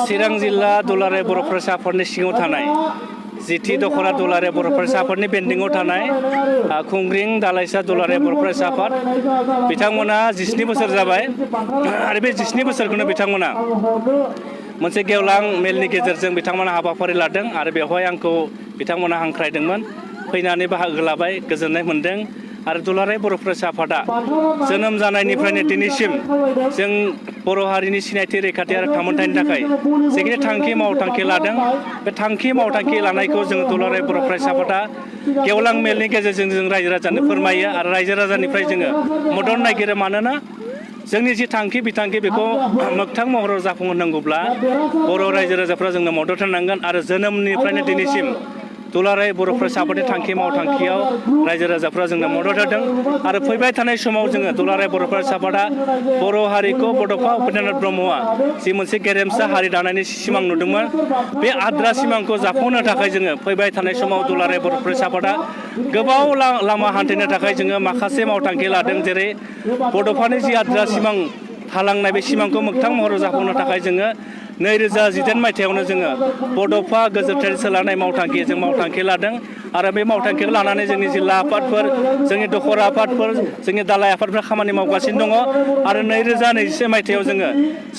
चिरां जिल्ला दुलाराय बर' फरायसा आफादनि सिङाव थानाय जिथि दखरा दुलाराय बर' फरायसा आफादनि बेन्दोंआव थानाय खुंग्रिं दालाइसा दुलाराय बर' फरायसा आफाद बिथांमोना 19 बोसोर जाबाय आरो बे 19 बोसोरखौनो बिथांमोना मोनसे गेवलां मेलनि गेजेरजों बिथांमोना हाबाफारि लादों आरो बेवहाय आंखौ बिथांमोना हांख्रायदोंमोन फैनानै बाहागो लाबाय गोजोननाय मोन्दों आरो दुलाराय बर' फरायसा आफादा जोनोम जानायनिफ्रायनो दिनैसिम जों बर' हारिनि सिनायथि रैखाथि आरो थामोनथायनि थाखाय जिखिनि थांखि मावथांखि लादों बे थांखि मावथांखि लानायखौ जों दुलाराय बर' फरायसा आफादा गेवलां मेलनि गेजेरजों जों रायजो राजानो फोरमायो आरो रायजो राजानिफ्राय जोङो मदद नागिरो मानोना जोंनि जि थांखि बिथांखि बेखौ मोगथां महराव जाफुंहोनांगौब्ला बर' रायजो राजाफ्रा जोंनो मदद होनांगोन आरो जोनोमनिफ्रायनो दिनैसिम दुलाराय बर' फरायसा आफादनि थांखि मावथांखियाव रायजो राजाफ्रा जोंनो मदद होदों आरो फैबाय थानाय समाव जोङो दुलाराय बर' फरायसा आफादा बर' हारिखौ बड'फा उपेन्द्रनाथ ब्रह्मआ जि मोनसे गेरेमसा हारि दानायनि सिमां नुदोंमोन बे आद्रा सिमांखौ जाफुंहोनो थाखाय जोङो फैबाय थानाय समाव दुलाराय बर' फरायसा आफादा गोबाव लामा हान्थिनो थाखाय जोङो माखासे मावथांखि लादों जेरै बड'फानि जि आद्रा सिमां थालांनाय बे सिमांखौ मोगथां महराव जाफुंहोनो थाखाय जोङो 2018 मायथाइयावनो जोङो बड'फा गोजोनथायारि सोलायनाय मावथांखि लादों आरो बे मावथांखिखौ लानानै जोंनि जिल्ला आफादफोर जोंनि दखरा आफादफोर जोंनि दालाइ आफादफ्रा खामानि मावगासिनो दङ आरो 2021 मायथाइयाव जोङो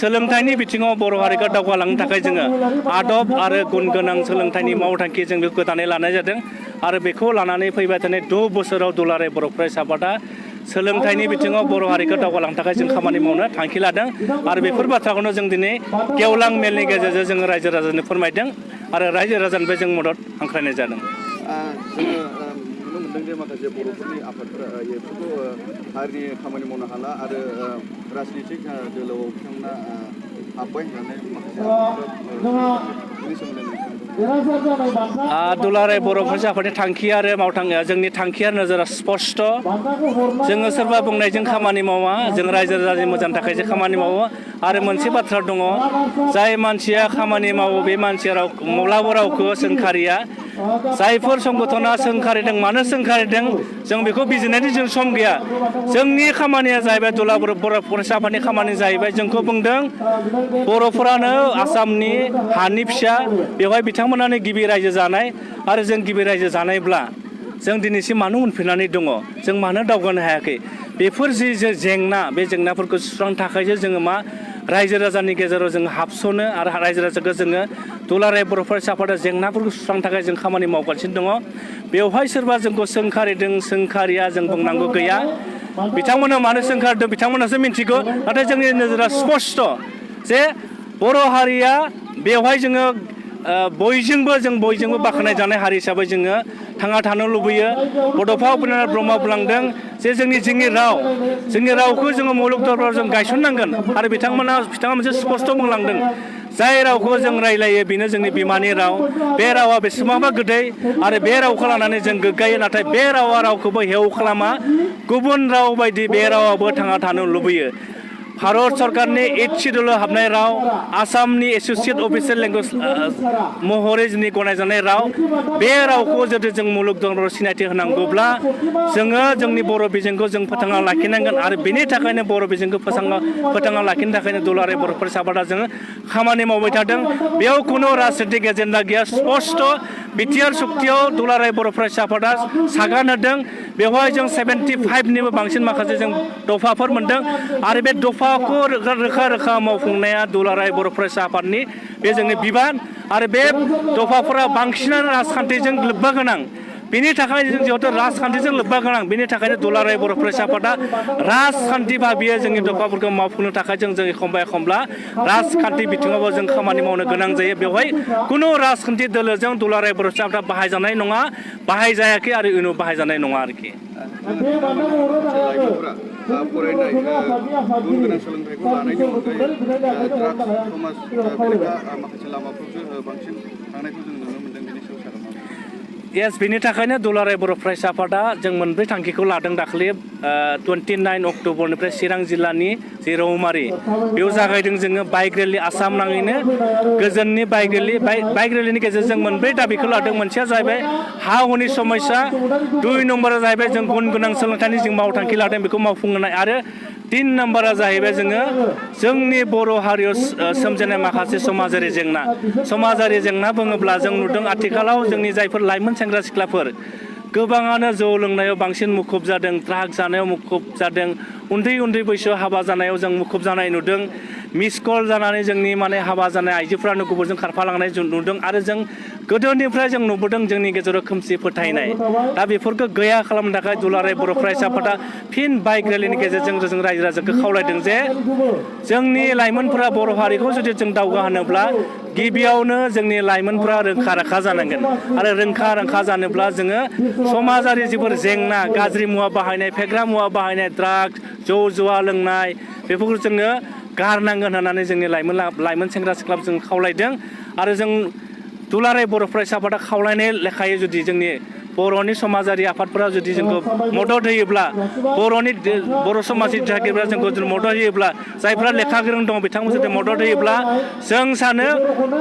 सोलोंथाइनि बिथिङाव बर' हारिखौ दावगालांनो थाखाय जोङो आदब आरो गुन गोनां सोलोंथाइनि मावथांखि जों बेखौ गोदानै लानाय जादों आरो बेखौ लानानै फैबाय थानाय 6 बोसोराव दुलाराय बर' फरायसा आफादा सोलोंथाइनि बिथिङाव बर' हारिखौ दावगालांनो थाखाय जों खामानि मावनो थांखि लादों आरो बेफोर बाथ्राखौनो जों दिनै गेवलां मेलनि गेजेरजों जोङो रायजो राजानो फोरमायदों आरो रायजो राजानिफ्राय जों मदद हांख्रायनाय जादों। जोङो नुनो मोनदों जे माखासे बर'फोरनि आफादफोरा बेफोरखौ हारिनि खामानि मावनो हाला आरो राजनितिक दोलोआव बिथांमोना हाबबाय होननानै माखासे दुलाराय बर' फरायसा आफादनि थांखि आरो मावथांखिया जोंनि थांखिया नोजोरा स्पष्ट जोङो सोरबा बुंनायजों खामानि मावा जों रायजो राजानि मोजांनि थाखायसो खामानि मावो आरो मोनसे बाथ्रा दङ जाय मानसिया खामानि मावो बे मानसिया माब्लाबा रावखौ सोंखारिया जायफोर संगठना सोंखारिदों मानो सोंखारिदों जों बेखौ बिजिरनायनि जों सम गैया जोंनि खामानिया जाहैबाय दुलाराय बर' फरायसा आफादनि खामानि जाहैबाय जोंखौ बुंदों बर'फोरानो आसामनि हानि फिसा बेवहाय बिथांमोनानो गिबि रायजो जानाय आरो जों गिबि रायजो जानायब्ला जों दिनैसिम मानो उनफिननानै दङ जों मानो दावगानो हायाखै बेफोर जि जेंना बे जेंनाफोरखौ सुस्रांनो थाखायसो जोङो मा रायजो राजानि गेजेराव जों हाबस'नो आरो रायजो राजाखौ जोङो दुलाराय बर' फरायसा आफादा जेंनाफोरखौ सुस्रांनो थाखाय जों खामानि मावगासिनो दङ बेवहाय सोरबा जोंखौ सोंखारिदों सोंखारिया जों बुंनांगौ गैया बिथांमोना मानो सोंखारिदों बिथांमोनासो मिथिगौ नाथाय जोंनि नोजोरा स्पष्ट जे बर' हारिया बेवहाय जोङो बयजोंबो बाख्नाय जानाय हारि हिसाबै जोङो थांना थानो लुबैयो बड'फा उपेन्द्रनाथ ब्रह्मआ बुंलांदों जे जोंनि रावखौ जोङो मुलुग दरबाराव जों गायसननांगोन आरो बिथाङा मोनसे स्पष्ट बुंलांदों जाय रावखौ जों रायलायो बेनो जोंनि बिमानि राव बे रावा बेसेबांबा गोदै आरो बे रावखौ लानानै जों गोग्गायो नाथाय बे रावा रावखौबो हेव खालामा गुबुन राव बायदि बे रावाबो थांना थानो लुबैयो भारत सरकारनि 8 सिडिउलाव हाबनाय राव आसामनि एस'सियेट अफिसियेल लेंगुवेज महरै जोंनि गनायजानाय राव बे रावखौ जुदि जों मुलुग दरबाराव सिनायथि होनांगौब्ला जोङो जोंनि बर' बिजोंखौ जों फोथांना लाखिनांगोन आरो बेनि थाखायनो बर' बिजोंखौ फोथांना लाखिनो थाखायनो दुलाराय बर' फरायसा आफादा जोङो खामानि मावबाय थादों बेयाव खुनु राजनितिक एजेन्डा गैया स्पष्ट बिटिआर सुक्तियाव दुलाराय बर' फरायसा आफादा सागान होदों बेवहाय जों 75निबो बांसिन माखासे जों दफाफोर मोनदों आरो बे दफाखौ रोखा मावफुंनाया दुलाराय बर' फरायसा आफादनि बे जोंनि बिबान आरो बे दफाफोरा बांसिनानो राजखान्थिजों लोब्बा गोनां बेनि थाखाय जों जिहेतु राजखान्थिजों लोब्बा गोनां बेनि थाखायनो दुलाराय बर' फरायसा आफादा राजखान्थि भाबियै जोंनि दफाफोरखौ मावफुंनो थाखाय जों एखमब्ला राजखान्थि बिथिङावबो जों खामानि मावनो गोनां जायो बेवहाय खुनु राजखान्थि दोलोजों दुलाराय बर' फरायसा आफादा बाहायजानाय नङा बाहायजायाखै आरो इयुनाव बाहायजानाय नङा आरोखि फरायनाय गुन गोनां सोलोंथाइखौ लानायनि अनगायै ड्राग्स समाज बेरेखा माखासे लामाफ्रावसो बांसिन थांनायखौ जों नुनो मोनदों बेनि सायाव सारा येस बेनि थाखायनो दुलाराय बर' फरायसा आफादा जों मोनब्रै थांखिखौ लादों दाखालि 29 अक्ट'बरनिफ्राय चिरां जिल्लानि जि रौमारि बेयाव जागायदों जोङो बाइक रेलि आसाम नाङैनो गोजोननि बाइक रेलिनि गेजेरजों मोनब्रै दाबिखौ लादों मोनसेया जाहैबाय हा हुनि समस्या 2 नम्बरा जाहैबाय जों गुन गोनां सोलोंथाइनि जों मावथांखि लादों बेखौ मावफुंनाय आरो 3 नाम्बारा जाहैबाय जोंनि बर' हारियाव सोमजिनाय माखासे समाजारि जेंना बुङोब्ला जों नुदों आथिखालाव जोंनि जायफोर लाइमोन सेंग्रा सिख्लाफोर गोबाङानो जौ लोंनायाव बांसिन मुखुब जादों, ड्राग जानायाव मुखुब जादों, उन्दै बैसोआव हाबा जानायाव जों मुखुब जानाय नुदों, मिस कल जानानै जोंनि हाबा जानाय आइजोफ्रानो गुबुनजों खारफालांनाय जों नुदों आरो जों गोदोनिफ्राय जों नुबोदों जोंनि गेजेराव खोमसि फोथायनाय। दा बेफोरखौ गैया खालामनो थाखाय दुलाराय बर' फरायसा आफादा फिन बाइक रेलिनि गेजेरजों जों रायजो राजाखौ खावलायदों जे जोंनि लाइमोनफोरा बर' हारिखौ जुदि जों दावगाहोनोब्ला गिबियावनो जोंनि लाइमोनफोरा रोंखा-राखा जानांगोन आरो रोंखा-राखा जानोब्ला जोङो समाजारि जिफोर जेंना, गाज्रि मुवा बाहायनाय, फेग्रा मुवा बाहायनाय, ड्राग्स, जौ जुवा लोंनाय बेफोरखौ जोङो गारनांगोन होननानै जोंनि लाइमोन सेंग्रा सिख्लाफोरखौ जों खावलायदों आरो जों दुलाराय बर' फरायसा आफादा खावलायनाय लेखायै जुदि जोंनि बर'नि समाजारि आफादफोरा जुदि जोंखौ मदद होयोब्ला बर' समाजनि दिथागिरिफोरा जोंखौ मदद होयोब्ला जायफ्रा लेखा गोरों दङ बिथांमोन जुदि मदद होयोब्ला जों सानो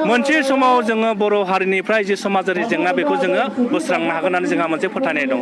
मोनसे समाव जोङो बर' हारिनिफ्राय जि समाजारि जेंना बेखौ जोङो बोस्रांनो हागोन होननानै जोंहा मोनसे फोथायनाय दङ।